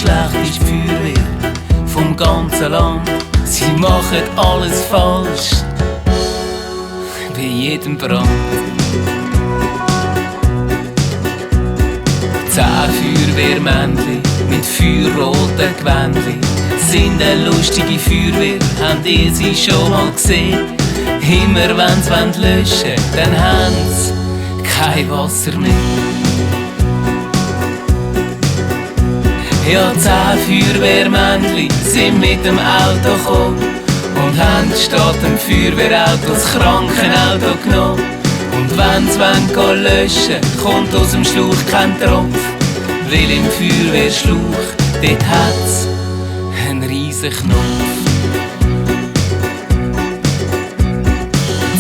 schlechteste Feuerwehr vom ganzen Land. Sie machen alles falsch, bei jedem Brand. 10 Feuerwehrmännchen mit feuerroten Gewändchen sind eine lustige Feuerwehr, habt ihr sie schon mal gesehen? Immer wenn sie löschen wollen, dann haben sie kein Wasser mehr. Ja, 10 Feuerwehrmännchen sind mit dem Auto gekommen und haben statt dem Feuerwehrauto das Krankenauto genommen. Und wenn sie löschen wollen, kommt aus dem Schlauch kein Tropf, weil im Feuerwehrschlauch, dort hat's einen riesen Knopf.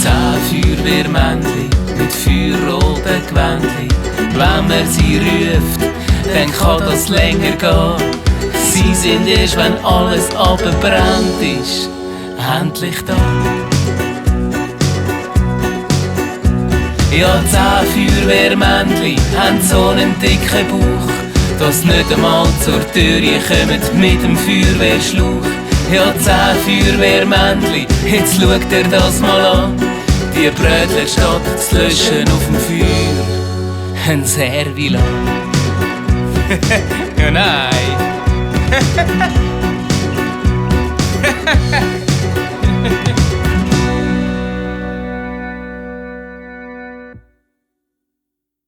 10 Feuerwehrmännchen mit feuerroten Gewändchen, wenn man sie ruft, dann kann das länger gehen. Sie sind erst, wenn alles abbrennt ist, endlich da. Ja, 10 Feuerwehrmännchen haben so einen dicken Bauch, dass nicht einmal zur Tür kommen mit dem Feuerwehrschlauch. Ja, 10 Feuerwehrmännchen, jetzt schaut ihr das mal an. Die Brötchen statt zu löschen auf dem Feuer, ein Servilan. Ja, nein.